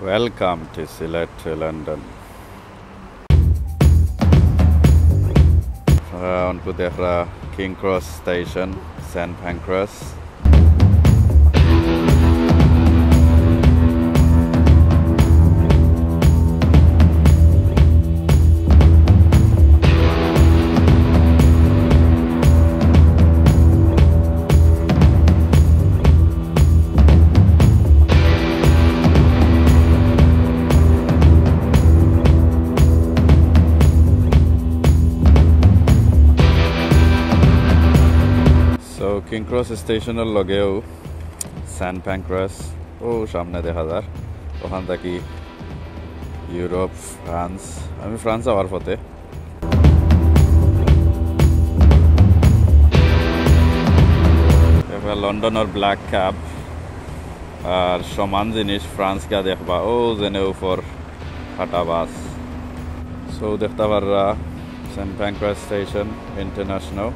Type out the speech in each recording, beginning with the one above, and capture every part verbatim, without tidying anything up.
Welcome to Sylhet to London. আহ, অনকু দেখরা King Cross Station, Saint Pancras. So, King Cross Station-র লগেউ Saint Pancras, ও সামনে দেখা যার, ওখান থাকি ইউরোপ, ফ্রান্স। আমি ফ্রান্স আওয়ার পথে। এবার লন্ডনর Black Cab, আর সমান জিনিস ফ্রান্স গিয়া দেখবা, ও যেনে উপর ফাটা বাস। So দেখতা পাররা Saint Pancras Station International,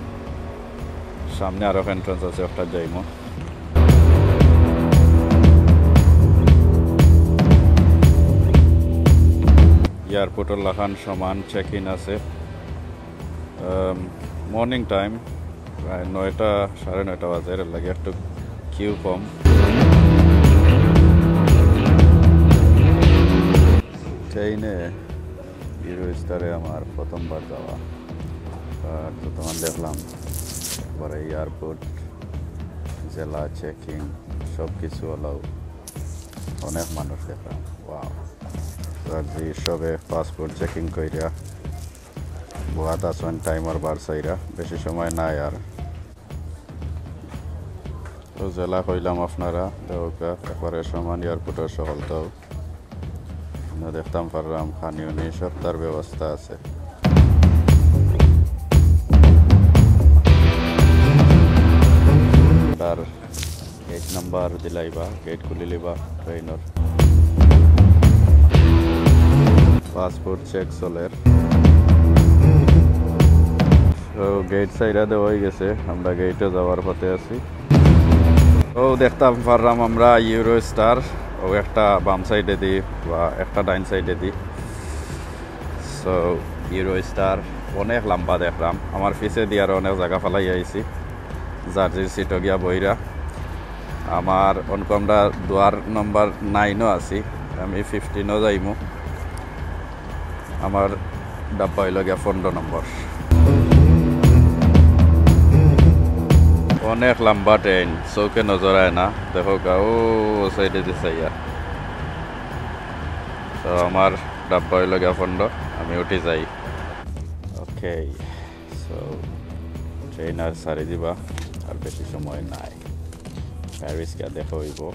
সামনে আরো entrance আছে, ওটা যাইমু। এয়ারপোর্টর লাখান সমান check in আছে। আম, morning time, প্রায় নয়টা, সাড়ে নয়টা বাজে, এর লাগি একটু queue কম। ট্রেইনে ইউরোস্টারে আমার প্রথমবার যাওয়া, আর যতক্ষণ দেখলাম, একবারে এয়ারপোর্ট, জেলা চেকিং, সব কিছু অলাউ, অনেক মানুষ দেখলাম। ওয়াও! আর যে সবে পাসপোর্ট চেকিং কইরা বওয়াত আছইন, টাইমর বার চাইরা, বেশি সময় নাই আর। তো জেলা কইলাম আপনারা, দেখউক্কা, একবারে সমান এয়ারপোর্টর সকলতাউ। আমরা দেখতাম পাররাম খানি উনি সবতার ব্যবস্থা আছে। তার গেট নাম্বার দিলাইবা, গেট খুলি লিবা ট্রেইনর। পাসপোর্ট চেক চলের। তো গেট সাইরা দেওয়া অই গেছে, আমরা গেটে যাওয়ার পথে আছি। তো দেখতাম পাররাম আমরা ইউরোস্টার, ও একটা বাম সাইডেদি বা একটা ডাইন সাইডেদি। So ইউরোস্টার অনেক লম্বা দেখরাম, আমার পিছেদি আরো অনেক জাগা ফালাই আইছি, যার যার সিটো গিয়া বইরা। আমার অনকু আমরা দুয়ার নম্বর নাইনও আছি, আমি ফিফটিনও যাইমু। আমার ডাব্বা অইলো গিয়া পনেরো নম্বর। অনেক লম্বা ট্রেইন, চউখে নজর আয় না। দেখউক্কা, ও সাইডেদি চাইয়া। তো আমার ডাব্বা অইলো গিয়া পনেরো, আমি উঠি যাই। ওকে, so ট্রেইন আর ছাড়ি দিবা, আর বেশি সময় নাই। প্যারিস গিয়া দেখা অইবো।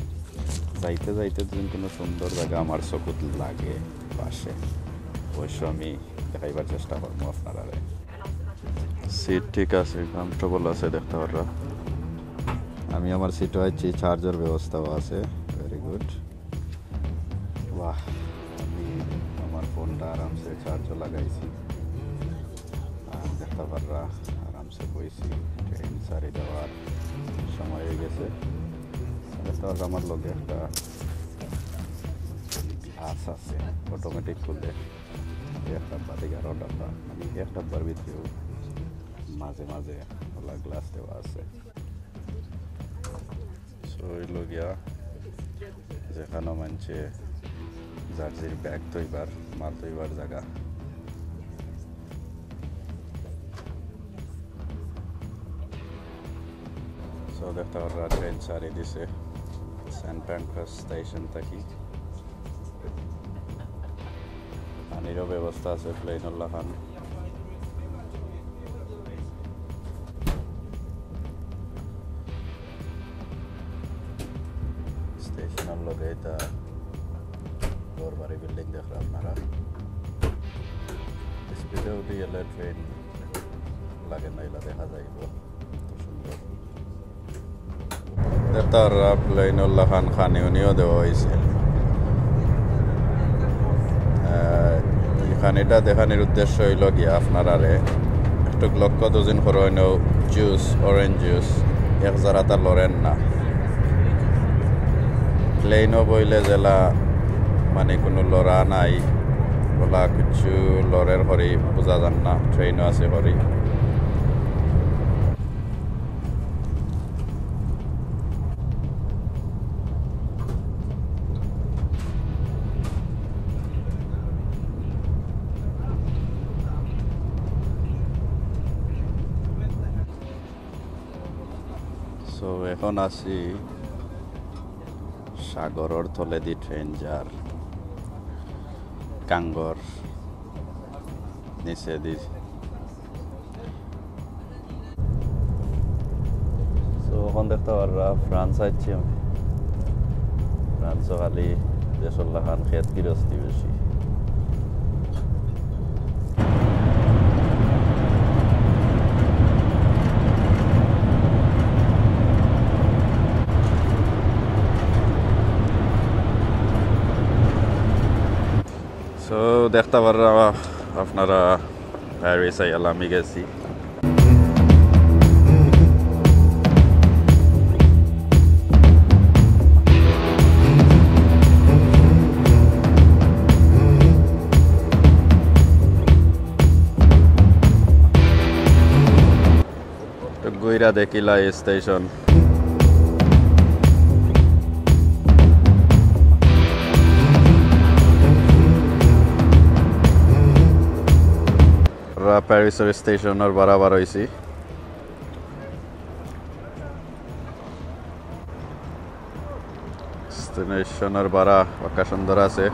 যাইতে যাইতে যদি কুনু সুন্দর জাগা আমার চকুত লাগে পাশে, অবশ্য আমি দেখাইবার চেষ্টা করমু আপনারারে। সিট ঠিক আছে, কমফোর্টেবল আছে, দেখতা পাররা। আমি আমার সিটো আইছি, চার্জর ব্যবস্থাও আছে, ভেরি গুড। বাহ, আমি আমার ফোনটা আরামসে চার্জও লাগাইছি। আর দেখতা পাররা, আরামসে বইছি, ট্রেইন ছাড়ি দেওয়ার সময় অই গেছে। দেখতা পাররা, আমার লগে একটা গ্লাস আছে, অটোমেটিক খুলে। এক ডাব্বা থাকি আরো ডাব্বা, মানে এক ডাব্বার ভিতরেও মাঝে মাঝে অলা গ্লাস দেওয়া আছে। So অইলো গিয়া যেখানো মানষে যার যার ব্যাগ থইবার, মাল থইবার জাগা। So দেখতা পাররা ট্রেইন ছাড়ি দিছে সেন্ট প্যানক্রাস স্টেশন থাকি। পানিরও ব্যবস্থা আছে প্লেনর লাখান। স্টেশনর লগে ইটা ঘরবাড়ি বিল্ডিং দেখরা আপনারা। স্পিডে উঠি গেলে ট্রেইন লাগে না, ইলা দেখা যাইবো। দেখতা পাররা প্লেনর লাখান খানি উনিও দেওয়া অইছে। আহ, ই খানিটা দেখানির উদ্দেশ্য অইলো গিয়া আপনারারে একটু লক্ষ্য দুজিন করইন, জুস, অরেঞ্জ জুস, এক জারাতা লড়ের না। প্লেনও বইলে যেলা মানে কুনু লড়া নাই, ওলা কিচ্ছু লড়ের করি বুঝা যার না, ট্রেনও আছে করি। So, এখন আছি সাগরর তলেদি ট্রেন যার, কাঙ্গর নিচেদি। So, এখন দেখতা পাররা ফ্রান্স আইছি আমি। ফ্রান্সও খালি দেশর লাখান খেত গিরস্তি বেশি। So, দেখতা পাররা আপনারা, প্যারিস আইয়া লামি গেছি। তো ঘুইরা দেখিলা এই স্টেশন। আমরা প্যারিসর স্টেশনর বারা বার অইছি। স্টেশনর বারা বাক্কা সুন্দর আছে।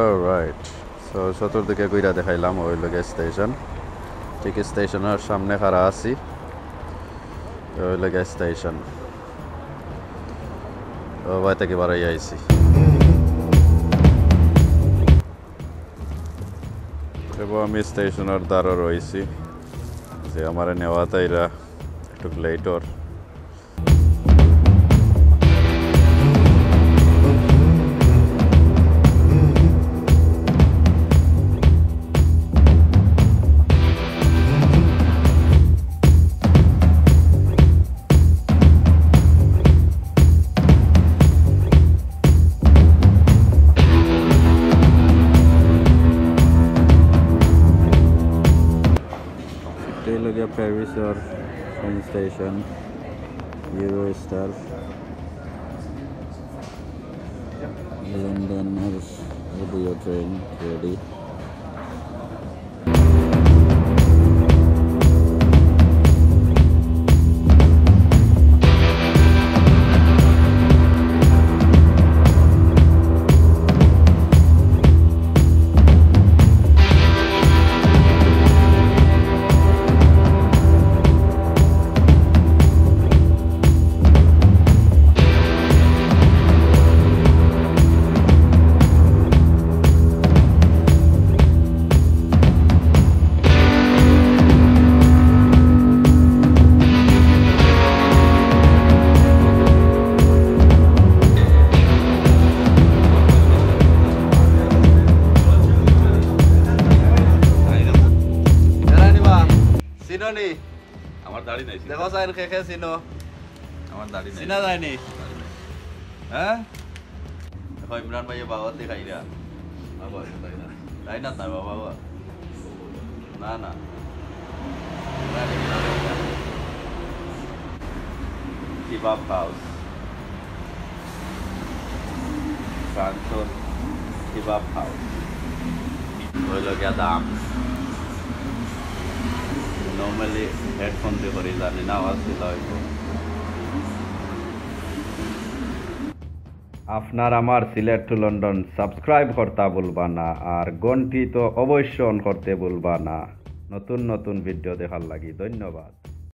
Alright, so চতুর্দিকে ঘুরা দেখাইলাম, ওই লগে স্টেশন, ঠিক স্টেশনর সামনে খাড়া আছি, ওই লগে স্টেশন। ও ভাই, থেকে বারই আইছি। এবং আমি স্টেশনর দ্বারও রইছি, যে আমারে নেওয়াত আইরা একটু লেট অর। এটাই লগে প্যারিসর ট্রেন স্টেশন, ইউরোস্টার। লন্ডনর যদিও ট্রেন রেডি। চিনো নি? আমার দাড়ি নাই, চিনো? দেখো চাইন, কে কে চিনো? আমার দাড়ি নাই। চিনা যায়নি? দাড়ি নাই। হ্যাঁ? দেখো, ইমরান ভাইয়ে বাগোয়াত দেখাইরা। বাবা, তাই না? তাই না, তাই বাবা, বাবা। না, না। কিবাব হাউস। ফ্রান্সর কিবাব হাউস। ওই লগিয়া দাম। Normally headphone দি করি, জানি না আওয়াজ কিলা অইবো। আপনার আমার সিলেট to লন্ডন subscribe করতা ভুলবা না, আর ঘন্টি তো অবশ্য on করতে ভুলবা না নতুন নতুন video দেখার লাগি। ধন্যবাদ।